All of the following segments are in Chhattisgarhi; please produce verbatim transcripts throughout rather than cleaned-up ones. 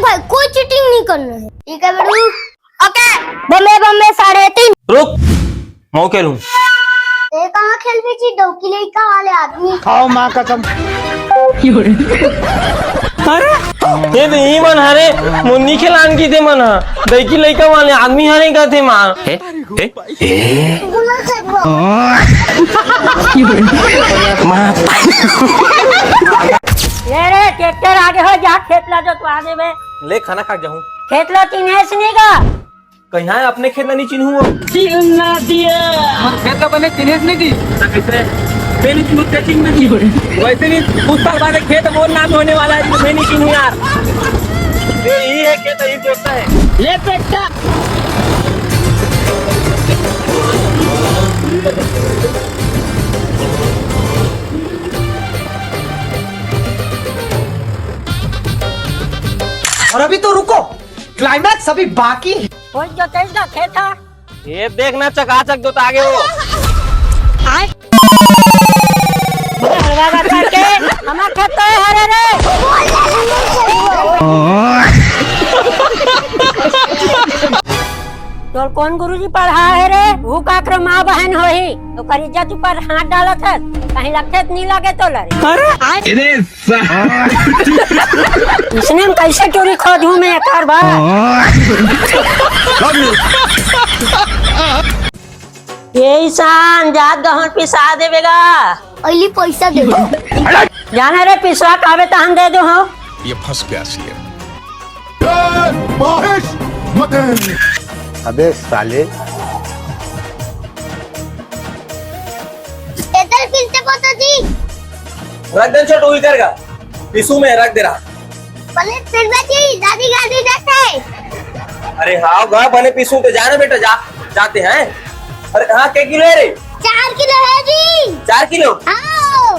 कोई चीटिंग नहीं करना है, ठीक है बेटू? ओके। बम्बे बम्बे साढ़े तीन। रुक, मैं खेलूं। ए कहाँ खेलबे जी, डौकी लइका वाले आदमी। खाओ माँ कसम। अरे, ये तो ई मन हरे, मुन्नी खेलान की थे मन ह। डौकी लइका वाले आदमी हरे का थे माँ। हे? हे? ए? माँ। ये रे, ट्रैक्टर आगे हो, जा खेत ला जोतवा देबे। ले, खाना खा के जाहूं। खेत ला चिन्हेस नहीं का? कहीं आए अपने खेत ला नहीं चिन्हू वो। चिन्ह ना दिया। खेत ला बने चिन्हेस नहीं दी। तो कैसे? मैं नहीं चिन्हू, चेकिंग में नहीं। वैसे भी कुछ साल बाद खेत मोर नाम होने वाला है, तो मैं नहीं चिन्हू यार। ये यही है खेत, यही जोतता है। ले बेटा। और अभी तो रुको, क्लाइमैक्स अभी बाकी है। कोई जोतेगा खेत हा? ये देखना, चकाचक जोता आगे हो। हमार खेत तो है हरे रे। तोर कौन गुरुजी पढ़ा है रे? वो काकर माँ बहन होही, तो कर इज्जत ऊपर हाथ डालत है, कहीं लगथे त नहीं लगे तो लरे। अरे इसने हम कैसे टूरी खोद हूँ मैं एक बार बार। ये ईशान, जात गहूं पिसा देबे गा। अली पैसा दे। जाना रे पिसवा काबे त हम दे दो हो। ये फंस गया सीएम। महेश मते। अबे साले। इधर फिरते पोता जी। रख दे छोटू, इधर का। पिसू में रख दे रहा। पहले फिर जी, दादी गाली देते। अरे हाँ, गा बने पिसू तो जाना बेटा, जा, जाते हैं। अरे हाँ, के किलो है रे? चार किलो है जी। चार किलो? हाँ।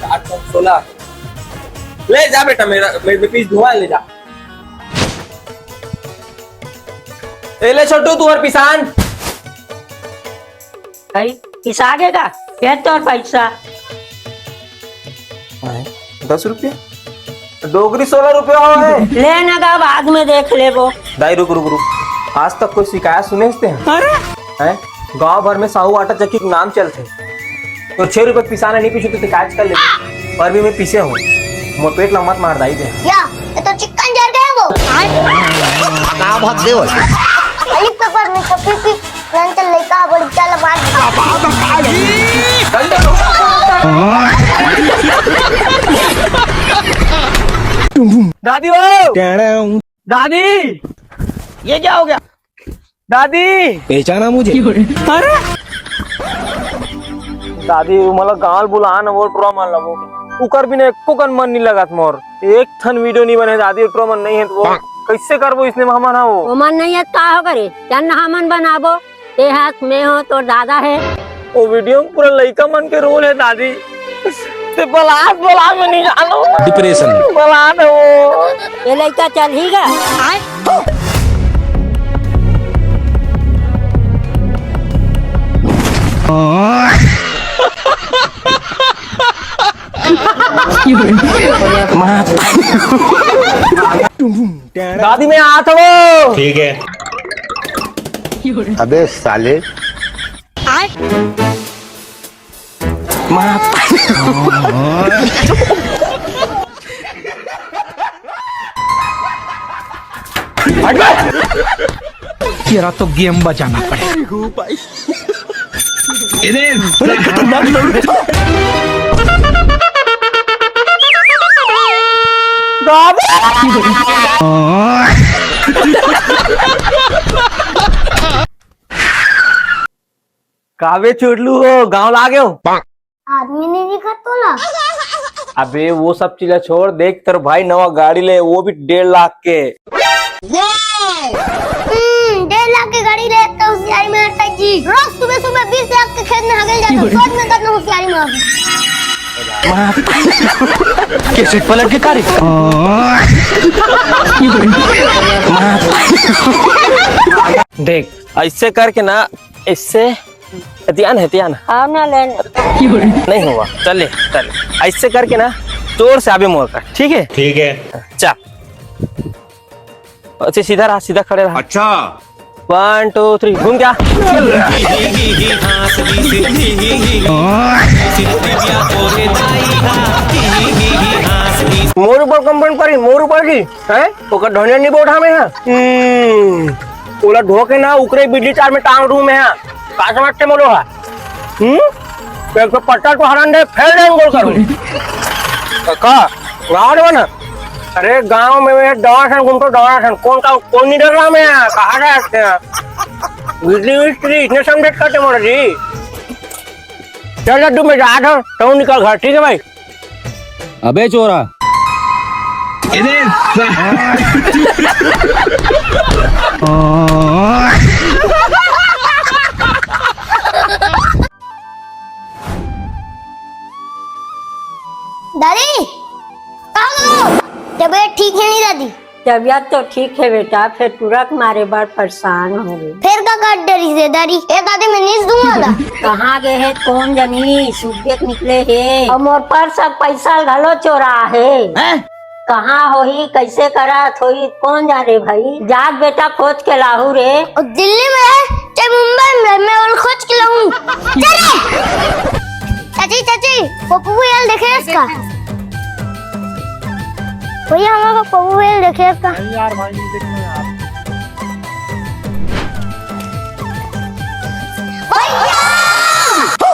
चार सौ सोलह। ले जा बेटा, मेरा, मेरे पीस धुआ ले जा। ए ले छोटू, तू और पिसान। भाई, पिसा गे का? ये तोर पैसा। हैं? दस रुपया? डोगरी सोलह रुपया हो है। ले ना गा, बाद में देख लेबो। दाई रुक, रुक, रुक। आज तक कोई शिकायत सुने हस तें? अरे? हैं? गांव भर में साहू आटा चक्की के नाम चलथे। तो छह रुपये पिसाना नहीं पीसू तो शिकायत कर ले। पर भी मैं पीसे हूँ। मोर पेट ला मत मार दाई दे। या, ये तो चिकन जर गए वो। का बात दे वो? अली पेपर में छपी थी। रंचल लइका बड़ी चाल मार। दादी हो! दादी! ये क्या हो गया? दादी! पहचाना मुझे? अरे! दादी, वो मोला गाँव बुला न, वो टुरा मन ला वो। उकर बिना एको कन मन नहीं लगत मोर। एक ठन वीडियो नहीं बने दादी, टुरा मन नहीं है तो वो कैसे करबो इसने हमन हा वो? वो मन नहीं है तो का हो करे? चल ना हमन बनाबो। ए हाथ में हो, तोर दादा है। वो वीडियो में पूरा लइका मन के रोल है दादी। ते बलात, बलात में नहीं जानो। डिप्रेशन। बलात है वो। ये लइका चल ही गा। दादी, मैं आत हूँ। ठीक है। अबे साले। तेरा तो गेम बजाना पड़ेगा। अरे, खतरनाक लड़का। काबे चुड़लू हो, गाँव ला गेव? आदमी नहीं दिखत तोला। अबे वो सब चीज ला छोड़, देख तेरे भाई नवा गाड़ी ले, वो भी डेढ़ लाख के। हम्म, डेढ़ लाख के गाड़ी ले तो होशियारी में हटता जी। रोज सुबह सुबह बीस लाख के खेत में हगल जाता, सोच में करना होशियारी में। कैसे पलट के करे? देख, ऐसे करके ना, इससे ध्यान है, ध्यान। हाँ ना, लेने। नहीं हुआ, चले, चले। ऐसे करके ना, जोर से आबे मोर का, ठीक है? ठीक है। चल। अच्छा, सीधा रहा, सीधा खड़े रहा। अच्छा। One, two, three, घूम क्या? मोर ऊपर कंप्लेंट करी, मोर ऊपर की, हैं? ओकर धनिया नहीं बैठा में है। हम्म, ओला धो के ना, उकरे बिजली तार में टांग दूं मैं, हाँ। का समझते मोलो हा? हम्म? एक तो पट्टा तो हरान दे, फेल दे गोल करूं। का? गाँव में ना? अरे, गाँव में मैं दवा सन घूमतो, दवा सन। कौन का, कौन नहीं डर रहा मैं? कहाँ रहा है? बिजली मिस्त्री इतने समझे करते मोर जी। चल, लड्डू, मैं जा रहा हूँ, तू निकल घर, ठीक है भाई? अबे चोरा। दादी, का हो गयो? तबीयत ठीक है नहीं दादी? तबीयत तो ठीक है बेटा, फिर टुरक मारे बर परेशान हो गई। फिर का कर डरी से दादी? ए दादी, मैं नीस दूंगा दा। कहाँ गए है कौन जनी, सुबह निकले है। और मोर पर्स सब पैसा घलो चोरा है। हैं? कहाँ होही, कैसे करत होही, कौन जाने भाई। जात बेटा खोज के लाहू रे। और दिल्ली में है, चाहे मुंबई में, मैं और खोज के लाऊं। चले। चाची, चाची, पप्पू भैया देखे इसका। भैया, हमारा पप्पू भैया देखे इसका। नहीं यार भाई, नहीं देखना यार।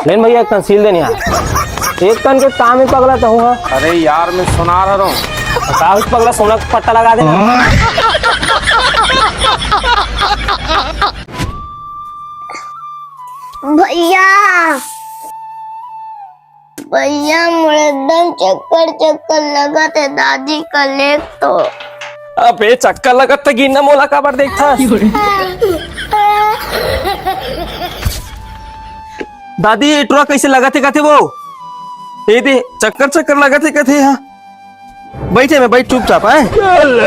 लेन भैया, एक कन सील देन यार। एक कन के काम ही पगला तो हुआ। अरे यार, मैं सोनार हरों। का उस पगला सोना का पट्टा लगा देना। भैया, भैया, मोर एकदम चक्कर चक्कर लगत हे, दादी का लेख तो। अबे चक्कर लगत त गिरना मोला काबर देखथस? दादी, ए टुरा कैसे लगत हे कथे वो? ए दे, चक्कर चक्कर लगत हे कथे हा। बैठे में बैठ चुपचाप, हैं?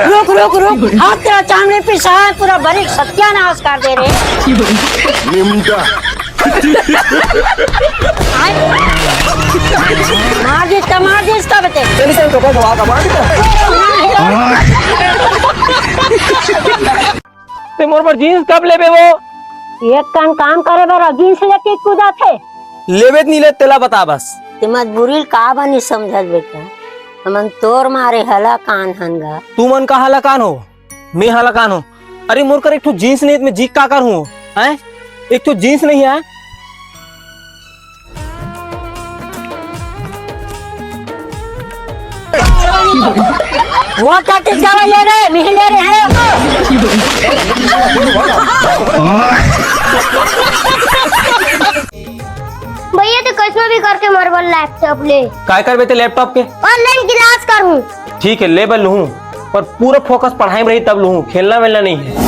रुक, रुक, रुक। हाथ तेरा चांदनी पिसा है, पूरा बारीक सत्यानाश कर दे रे। निमटा। मार दे इसका, मार दे इसका, बते। चल, चल, कपड़ा धोआ, कपड़ा धोआ। ते मोर बर जींस कब लेबे वो? एक कन काम करे बर जींस लेके कूदा थे। लेबे त नी ले, तेला बता बस। ते मजबूरी ल का बनी समझत बेटा? हमन तोर मारे हलाकान हन गा। तू मन का हलाकान हो? मैं हलाकान हो? अरे मोर कर एक ठो जींस नहीं, मैं जी का कर हूँ? हैं? एक ठो जींस नहीं है? वो क्या टिक जा रही है रे? नहीं ले रहे हैं। भैया, तो कैसनो भी करके मोर बर लैपटॉप ले। काय करबे ते लैपटॉप के? ऑनलाइन क्लास करूँ। ठीक है, ले बर लूहूँ, पर पूरा फोकस पढ़ाई में रही तब लूहूँ, खेलना वेलना नहीं है।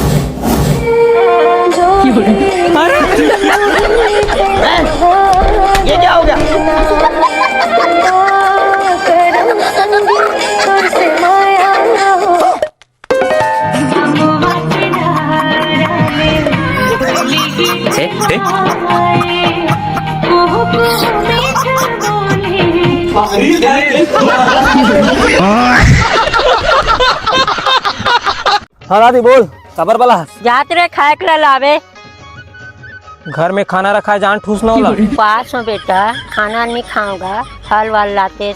ये क्या हो गया? ए, ए। हाँ दादी बोल, काबर बला हस? जात रे खाए के ला लावे। घर में खाना रखा है, जान ठूस ना होला। उपास हो बेटा, खाना नहीं खाऊंगा, फल वल लाते।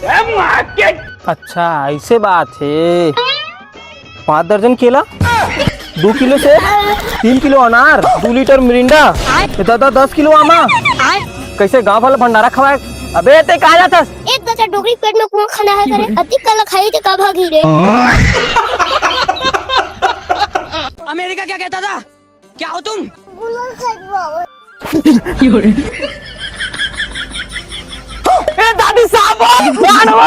अच्छा, ऐसे बात है। पाँच दर्जन केला, दो किलो सेब, तीन किलो अनार, दो लीटर मिरिंडा, ए दादा, दस किलो आमा। कैसे गांव वाला भंडारा खवाए? अबे ते कहाँ जाथस? एक गचा डोकरी पेट में कुआं खाना है करे, अति कल खाई ते का भागी रे। अमेरिका क्या कहता था? क्या हो तुम? ए दादी साहब, आनो,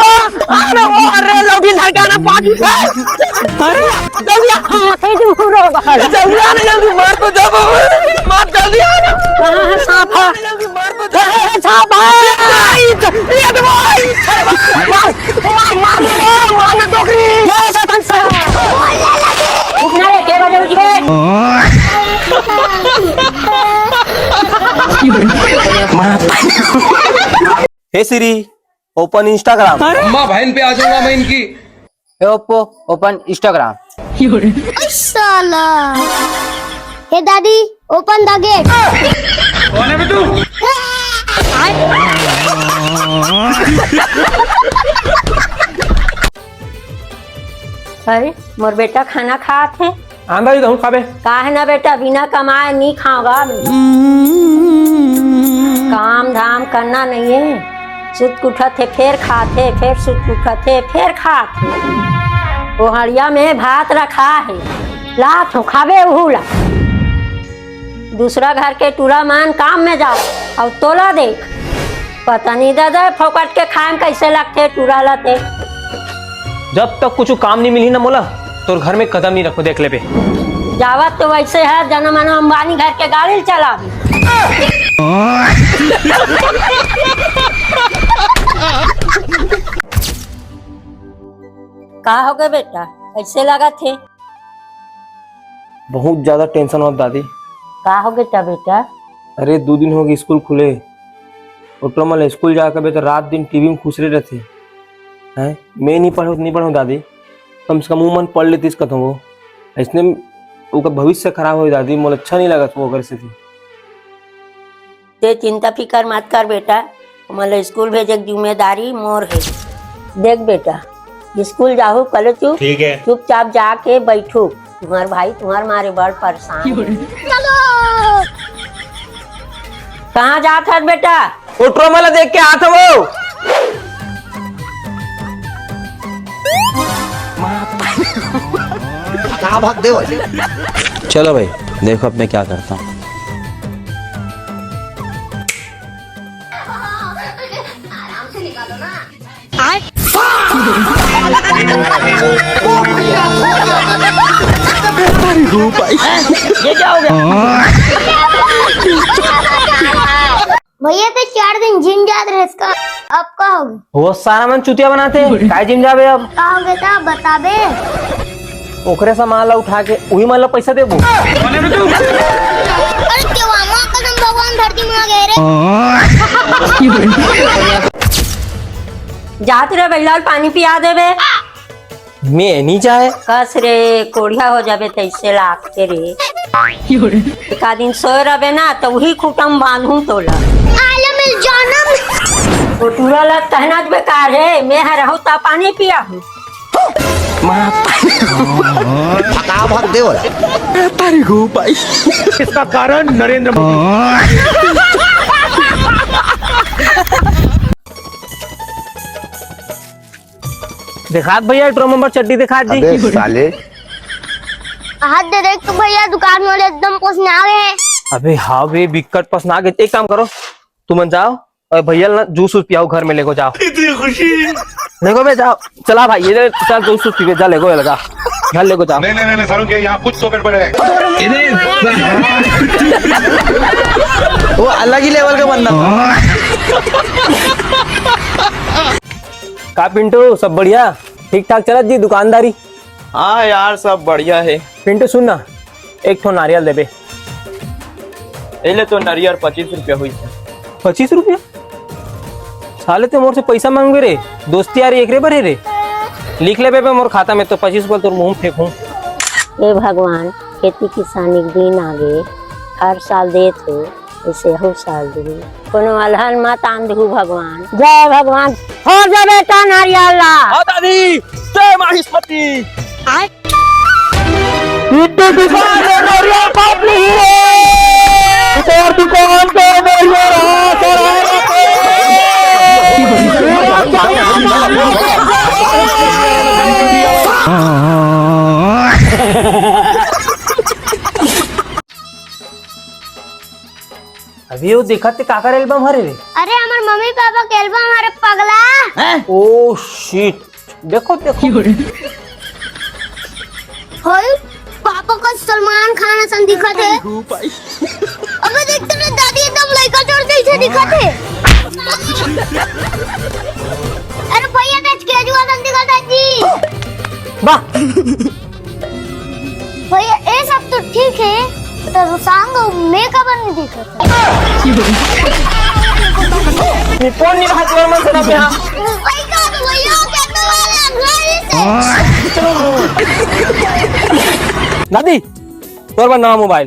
आनो, अरे लौकी लगा ना पानी। अरे जल्दी आ, जल्दी आ ना, जल्दी मार तो जब, मार जल्दी आ ना। कहाँ है सांप? जल्दी मार तो जब। ए, सांप है। ये तो भाई, मार, मार, मार, मार, मार, डोकरी। ये तो कंसा। उठना रे, के बजे उठबे? हे सिरी, ओपन इंस्टाग्राम। अम्मा बहन पे आ जाऊंगा मैं इनकी। हे ओप्पो, ओपन इंस्टाग्राम। ओए साला। हे दादी, open the gate। कौन है बे तू? अरे, मोर बेटा खाना खात हे। हाँ दादी, तहूँ खाबे। का हे ना बेटा, बिना कमाए नी खाओगा। काम धाम करना नहीं है, सुत उठत हे, फेर खात हे, फेर सुत उठत हे, फेर खात हे। वो हड़िया में भात रखा हे, लात हो खाबे उहू ला। दूसरा घर के टूरा मन काम में जात, अउ तोला देख, पता नहीं दादा, फोकट के खाए में कैसे लगथे टूरा ला ते। जब तक कुछ काम नहीं मिली ना मोला, तोर घर में कदम नहीं रखो, देख लेबे। जावत तो वैसे हे, जनो मनो अंबानी घर के गाड़ी चलाबे। का हो गए बेटा, कैसे लगत हे? बहुत ज्यादा tension होत दादी। का हो गे त बेटा? अरे, दू दिन हो गए स्कूल खुले, ओटरा मन ला स्कूल जाके बे त रात दिन टीवी में खुसरे रहथे। हैं, मैं नहीं पढ़ूँ, नहीं पढ़ूँ दादी, कम से कम वो मन पढ़ लेतीस कथों वो। ऐसने ओकर भविष्य खराब हो दादी, मोला अच्छा नहीं लगत वो ओकर सेती। ते चिंता फिकर मत कर बेटा, ओमन ला स्कूल भेजे के जिम्मेदारी मोर हे। देख बेटा, स्कूल जाहू कले चुप, ठीक है। चुपचाप जाके बैठू। तुम्हार भाई तुम्हार मारे बड़ परेशान हे। कहाँ जात हस बेटा? ओटरा मन ला देख के आत हवो। चलो भाई, देखो अब मैं क्या करता हूँ। भैया तो चार दिन जिम जात रहे, इसका अब का हो गया? वो सारा मन चुतिया बनाते, काय जिम जाबे अब? का हो गया था, बताबे? ओकरे सामान ला उठा के उही मन ला पैसा देबो। अरे देवा, माँ कसम भगवान धरती में आ गए रे। जात रे बैलाल पानी पिया देबे। मैं नहीं जाए। कस रे, कोढ़िया हो जाबे तैसे लागते रे। एका दिन सोए रबे ना, तो वही खुटम बांधू तोला। आलम इल जानम। वो टूरा ला कहना बेकार है, मैं हर रहूँ ता पानी पिया हूँ। फटाफट दे बोला। तारी गो भाई। इसका कारण नरेंद्र मोदी। दिखात भैया, ट्रो नंबर चड्डी दिखात जी। अबे साले। हाथ दे देख तो भैया, दुकान वाले एकदम पसना गए हैं। अबे हाँ बे, बिकट पसना गए। एक काम करो, तुमन जाओ और भैया ला जूस वूस पियाओ, घर में लेगो जाओ। इतनी खुशी। लेगो बे जाओ, चला भाई, ये ले, चल जूस वूस पीबे, जा लेगो, लगा, घर लेगो जाओ। नहीं, नहीं, नहीं, नहीं, सारुण के यहाँ कुछ तो गड़बड़ है। वो अलग ही लेवल का बंदा। का पिंटू, सब बढ़िया? ठीक ठाक चलत जी दुकानदारी? हाँ यार, सब बढ़िया है। पिंटू सुन ना, एक ठो नारियल देबे। ए ले तो नारियल पच्चीस रुपया हुई है। पच्चीस रुपया? साले ते मोर से पैसा मांगबे रे, दोस्ती यारी एकरे बर हे रे। लिख लेबे बे मोर खाता में तो पच्चीस रुपया तोर मुंह में फेंकूं। हे भगवान, खेती किसानी के दिन आगे, हर साल देत हो, इसे हर साल दे। कोनो अलहन मत आन दहू भगवान। जय भगवान। हो जा बेटा नारियल ला। हाँ दादी, जय माहिष्मती। आय। इनके दुकान में नारियल बात नहीं है। इधर दुकान पे नारियल है, सर, है। अभी वो देखत ते काकर एल्बम हरे रे? अरे, हमर मम्मी पापा के एल्बम हरे पगला। हैं? Oh shit, देखो, देखो। होई, पापा का सलमान खान असन दिखत हे। अबे देख तो रे दादी, एकदम लइका चोर जैसे दिखत हे। अरे भैया, तो केजू असन दिखत हे जी। वाह। भैया, ये सब तो ठीक है, तो सांग में का बन दिखत हे? ये कौन नहीं भाग मन से ना यहाँ? भैया, तो भैया, क्या तो वाला घर से। दादी, तोर बर नवा मोबाइल,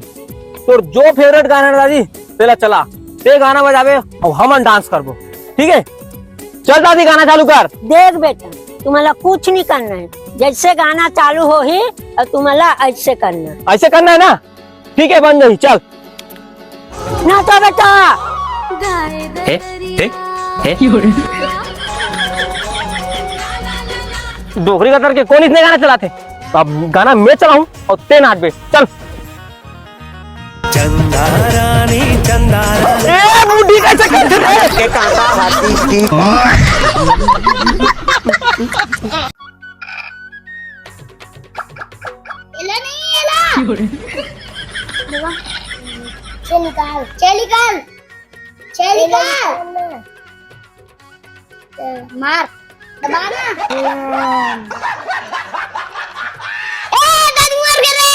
तोर जो फेवरेट गाना हे ना दादी, तेला चला, ते गाना बजाबे अउ हमन डांस करबो, ठीक है? चल दादी, गाना चालू कर। देख बेटा, तुम्हारा कुछ नहीं करना है, जैसे गाना चालू होही अउ तुम्हारा ऐसे करना है। ऐसे करना है ना? ठीक है, बन जाही, चल। ना तो बेटा। हे, हे, हे। डोकरी कतर के कोन इसने गाना चलाथे? अब गाना मैं चलाहूँ अउ ते नाचबे। चल। चंदा रानी, चंदा रानी। ए, बूढ़ी कैसे करथे रे? के काका हाथी की। एला नहीं, एला। देखो। छे निकाल, छे निकाल, छे निकाल। ए, मार, दबा ना। ए, दादी मर गे रे,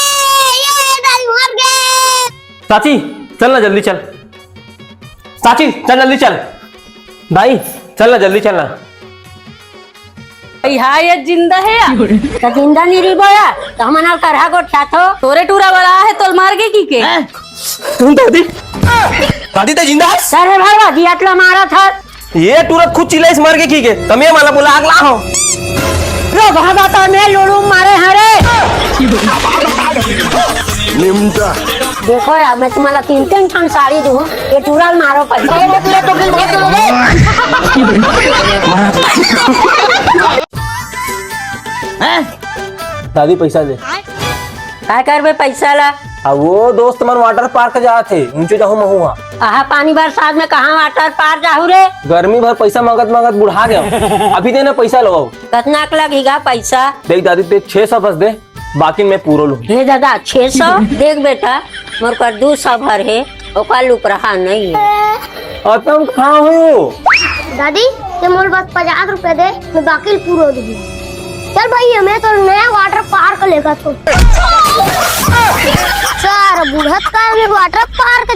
ए, दादी मर गे। साची, चल ना जल्दी चल। साची, चल जल्दी चल। दाई, चल ना जल्दी चल ना। ए, हा, ये जिंदा हे या? त जिंदा नहीं रहिबो या, त हमन ह करहा गोठियाथो। तोरे टूरा बड़ा हे, तोल मार गे कहिके? दादी, दादी ते जिंदा हस? सर हे भरवा, जियत ला मारत हस। ये टूरा खुद चिल्लाइस मर गे कहिके, त मैं मला बोला आग ला हो। रो भागा त मैं लुड़ू मारे हरे। निमटा। देखो यार, मैं तुम्हाला तीन तीन ठन साड़ी दूँ, ये टूरा ल मारो पहले। हैं? दादी, पैसा दे। काय करबे पैसा ला? अब वो दोस्त मन वाटर पार्क जात हे, उनचो जाहूँ महूँ हा। आहा, पानी बरसात में कहाँ वाटर पार्क जाहू रे? गर्मी भर पैसा मांगत मांगत बुढ़ा गया। अभी देना पैसा लो। कतना के लगेगा पैसा? देख दादी, ते छह सौ बस दे, बाकी मैं पूरो लूँ। हे दादा, छह सौ? देख बेटा, मोर कर दू सौ भर हे, ओकर लुपरहा नहीं है। अतम कहाँ हो? दादी, ते मोर बस पचास रुपया दे, मैं बाकी पूरो दूँ। चल भाई, मैं तो नया वाटर पार्क लेगा तो। सारा बुढ़त का मैं वाटर पार्क।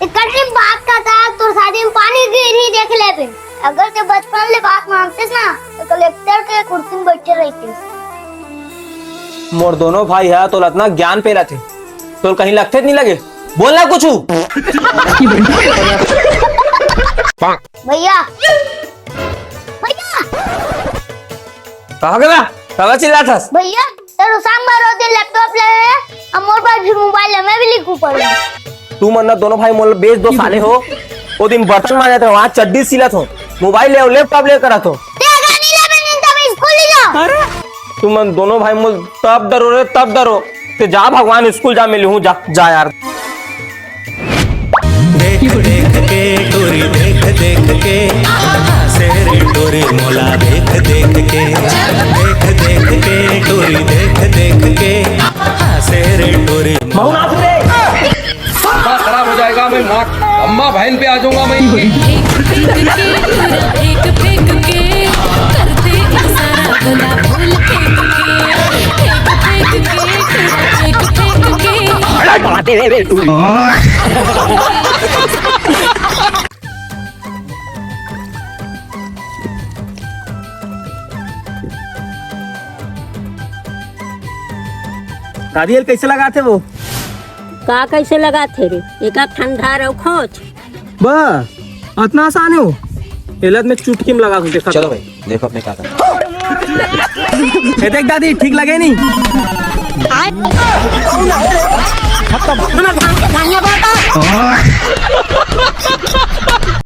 इकट्ठी बात का था, तोर शादी में पानी गिर ही देख ले बे। अगर ते बचपन ले बात मानतेस ना, तो कलेक्टर के कुर्सी में बैठे रहतेस। मोर दोनों भाई हा तोला अतना ज्ञान पेला थे, तोला कहीं लगथे त नहीं लगे? बोल ना कुछू। भैया, भैया। कहा गला? कहा चिल्लाथस? भैया, तेरे सांबर रोज दिन लैपटॉप ले रहे, अब मोर पास भी मोबाइल है, मैं भी लिखूं पढ़ूं। तुमन ना दोनों भाई मोला बेच दो साले हो। वो दिन बर्तन मांजत रहो, आज चड्डी सिलत हो, मोबाइल ले, लैपटॉप ले करत हो। ते अगर नहीं लेबे नहीं, तब स्कूल नहीं जाओ। अरे, तुमन दोनों भाई मोला तब डरो रे, तब डरो। ते जा भगवान, स्कूल जा, मैं लेहूं, जा, जा यार। देख देख के टोरी, देख देख के, हासे रे टोरी मोला देख देख के। देख देख के टोरी, देख देख के, हासे रे टोरी। मामा खराब हो जाएगा, मैं माँ अम्मा बहन पे आ जाऊंगा मैं। एक फेंक के, एक फेंक के, करते इशारा, बोला बोल फेंक के। एक फेंक के, एक फेंक के। दादी, एला कैसे लगाथे वो? का कैसे लगाथे रे? एका ठंडा रहो खोच। बस, अतना आसान हे वो। एला त मैं चुटकी में लगा के देखा। चलो भाई, देखो अपने का करना। ए देख दादी, ठीक लगे नहीं?